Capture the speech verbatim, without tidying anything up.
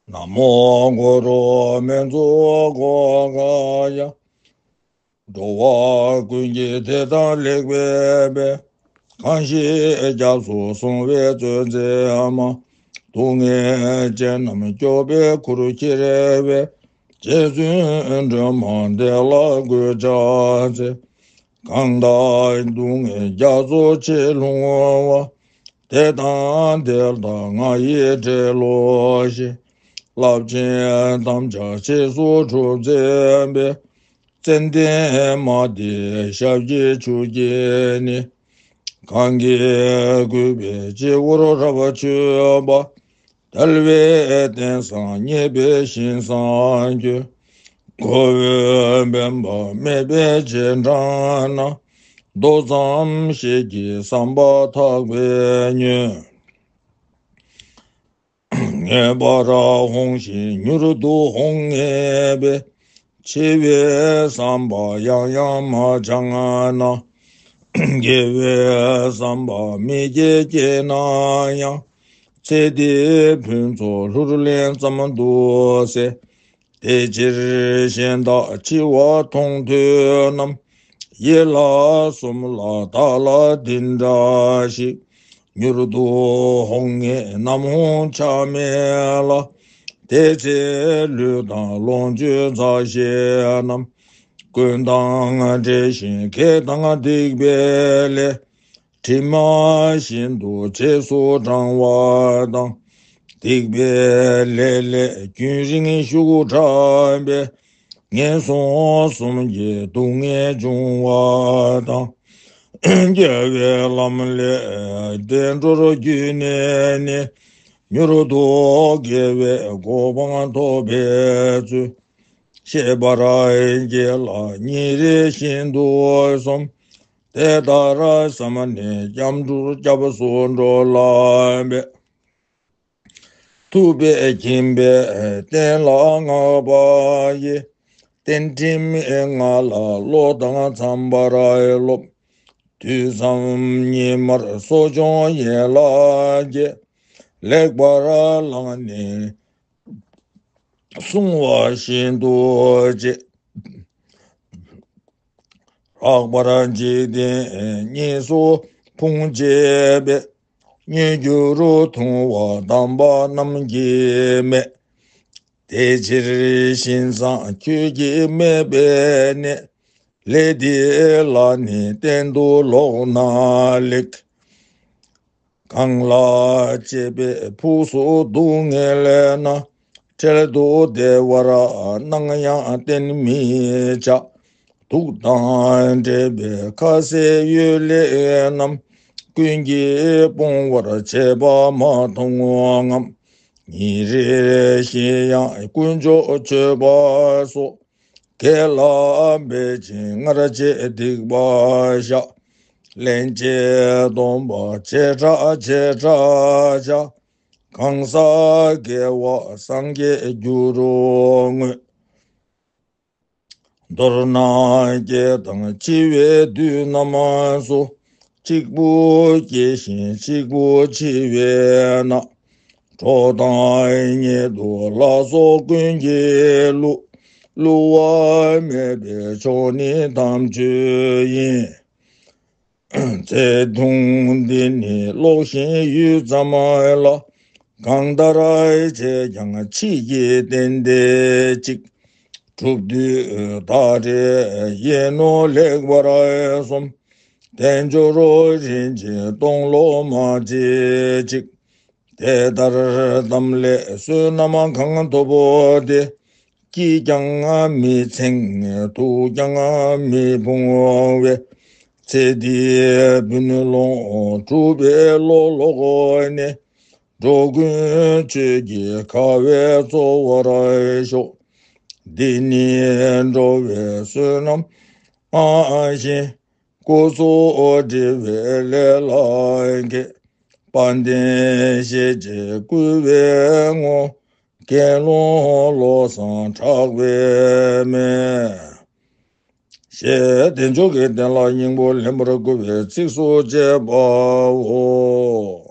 ན་མོ་གུ་རུ་མཉྫུ་གྷོ་ཥ་ཡ། འགྲོ་བ་ཀུན་གྱི་བདེ་དང་ལེགས་པའི་དཔལ། གང་ཞིག་སྐྱབས་སུ་སོང་བའི་གཙོ་མཛད་མ། སྡུག་བསྔལ་ཅན་རྣམས་སྐྱོབ་པའི་ཁུར་ཁྱེར་བའི། རྗེ་བཙུན་སྒྲོལ་མ་དེ་ལ་གུས་ཕྱག་འཚལ། གང་དག་སྡུག་བསྔལ་རྒྱ་མཚོ་ཆེ་ལྷུང་བ། དེ་དང་དེ་ལྟར་ང་ཡི་འབྲེལ་ལོ་ཞེས། རླབས་ཆེན་དམ་བཅའ་རྗེས་སུ་སྒྲུབ་མཛད་པའི། ཙན་དན་མ་དེའི་ཞབས་ཀྱི་མཆོག་གིས་ནི། གང་གིས་གུས་པས་སྤྱི་བོར་རབ་མཆོད་པ། དལ་བའི་རྟེན་བཟང་རྙེད་པའི་ཞིང་བཟང་སྐྱོད། འཁོར་བའི་འབེན་པ་མེད་པའི་རྗེས་འབྲང་ན། མདོ་ཙམ་ཞིག་གིས་བསམ་པ་ཐག་པས་ཉོན། ངེས་པར་འོང་ཞིང་མྱུར་དུ་འོང་ངེས་པའི། འཆི་བའི་བསམ་པ་ཡང་ཡང་མ་བྱང་ན། དགེ་བའི་བསམ་པ་མི་སྐྱེ་སྐྱེས་ན་ཡང་། ཚེ་འདིའི་ཕུན་ཚོགས་ལྷུར་ལེན་ཙམ་དུ་ཟད། དེ་ཕྱིར་གཞན་དག་འཆི་བ་མཐོང་ཐོས་རྣམས། ཡིད་ལ་ཟུངས་ལ་བདག་ལ་འདི་འདྲ་ཞིག་མྱུར་དུ་འོང་ངེས་ནམ་འོང་ཆ་མེད་ལ། དེ་ཚེ་ལུས་དང་ལོངས་སྤྱོད་མཛའ་བཤེས་རྣམས། ཀུན་དང་འབྲེལ་ཞིང་དགེ་དང་སྡིག་པའི་ལས། དྲི་མ་བཞིན་དུ་རྗེས་སུ་འབྲང་བ་དང་། སྡིག་པའི་ལས་ལས་རྒྱུན་རིང་ཤུགས་དྲག་པའི། ངན་སོང་གསུམ་གྱི་སྡུག་བསྔལ་འབྱུང་བ་དང་། རྒྱལ་བའི་ལམ་ལས་བདེ་འགྲོར་བརྒྱུད་ནས་ནི། མྱུར་དུ་དགེ་བའི་གོ་འཕང་ཐོབ་པའི་ཚུལ། ཤེས་པར་བགྱིས་ལ་ཉིན་རེ་བཞིན་དུ་བསྒོམ། དེ་ལྟར་བསམས་ནས་སྐྱབས་འགྲོ་སྐྱབས་སུ་འགྲོ་ལ་འབད། ཐུབ་པས་མཁྱེན་པའི་བསྟན་ལ་བསྔགས་པ་ཡི། བསྟན་ཁྲིམས་ལྔ་ལ་བློ་དང་འཚམ་པར་སློབ། དུས་མཚམས་ཉི་མར་གསོ་སྦྱོང་ཡན་ལག་བརྒྱད། ལེགས་པར་བླངས་ནས་བསྲུང་བ་བཞིན་དུ་བྱེད། ལྷག་པར་འཇིག་རྟེན་གཉིས་སུ་ཕུང་བྱེད་པའི། མྱོས་འགྱུར་ཐུང་བ་དམ་པ་རྣམས་ཀྱིས་སྨྲས། དེ་ཕྱིར་བཞིན་བཟང་ཁྱོད་ཀྱིས་སྨྲས་པའི་གནས། ལས་འདི་ལ་ནི་གཏན་དུ་ལོག་ན་ལེགས། གང་ལ་སྤྱད་པས་ཕུགས་སུ་སྡུག་བསྔལ་ན། འཕྲལ་དུ་བདེ་བར་སྣང་ཡང་བསྟེན་མི་བྱ། དུག་དང་འདྲེས་པའི་ཁ་ཟས་ཡོས་ལེགས་རྣམས། ཀུན་གྱིས་སྤོང་བར་བྱེད་པ་མ་མཐོང་ངམ། ཉིན་རེ་བཞིན་ཡང་དཀོན་མཆོག་མཆོད་པ་སོགས། དགེ་ལ་འབད་ཅིང་སྔར་བྱས་སྡིག་པ་བཤགས། སླན་ཆད་སྡོམ་པ་བྱེ་བྲག་བྱེ་བྲག་བྱ། གང་ཟག་དགེ་བ་སངས་རྒྱས་འགྱུར་རོ་མངོན། མདོར་ན་སྐྱེ་དང་འཆི་བའི་དུས་རྣམས་སུ། གཅིག་པུ་སྐྱེ་ཞིང་གཅིག་པུ་འཆི་བས་ན། གྲོགས་དང་ཉེ་དུ་ལ་སོགས་ཀུན་གྱིས་བསླུ། བསླུ་བ་མེད་པའི་མཆོག་ནི་དམ་ཆོས་ཡིན། བརྩེ་གདུང་འདི་ནི་ཀློག་བཞིན་ཡུད་ཙམ་ལ། གང་ལྟར་བྱས་ཀྱང་འཆི་གི་རྟེན་འདི་གཅིག་གྲུབ་དུས་ད་རེས་ཡིན་ནོ་ལེགས་པར་སོམས། དལ་འབྱོར་རིན་ཆེན་སྟོང་ལོ་མ་བྱེད་ཅིག་དེ་ལྟར་དམ་ལས་བསོད་ནམས་གང་ཐོབ་པོ་དེ། སྐྱིད་ཀྱང་མི་ཚིམ་སྡུག་ཀྱང་མི་ཕོངས་པའི། ཚེ་འདིའི་འབུལ་ལོངས་གྲུབ་པའི་བློ་ལོག་ནས། འགྲོ་ཀུན་ཆོས་ཀྱི་ཁ་བས་གཙོ་བོར་ཤོག་འདི་ནི་འགྲོ་བའི་བསོད་ནམས་མ་བཞིན། སྐུ་གཟུགས་བསྒྲིལ་བའི་ལས་ལ་མཁས། དཔལ་ལྡན་ཞེས་བྱའི་བསྐུལ་བའི་ངོ་། དགེ་སློང་བློ་བཟང་གྲགས་པའི་སྨན། ཞེས་བདེ་མཆོག་གི་རྟེན་ལ་སྙིང་པོ་ལེན་པར་བསྐུལ་བའི་ཚིགས་སུ་བཅད་པའོ།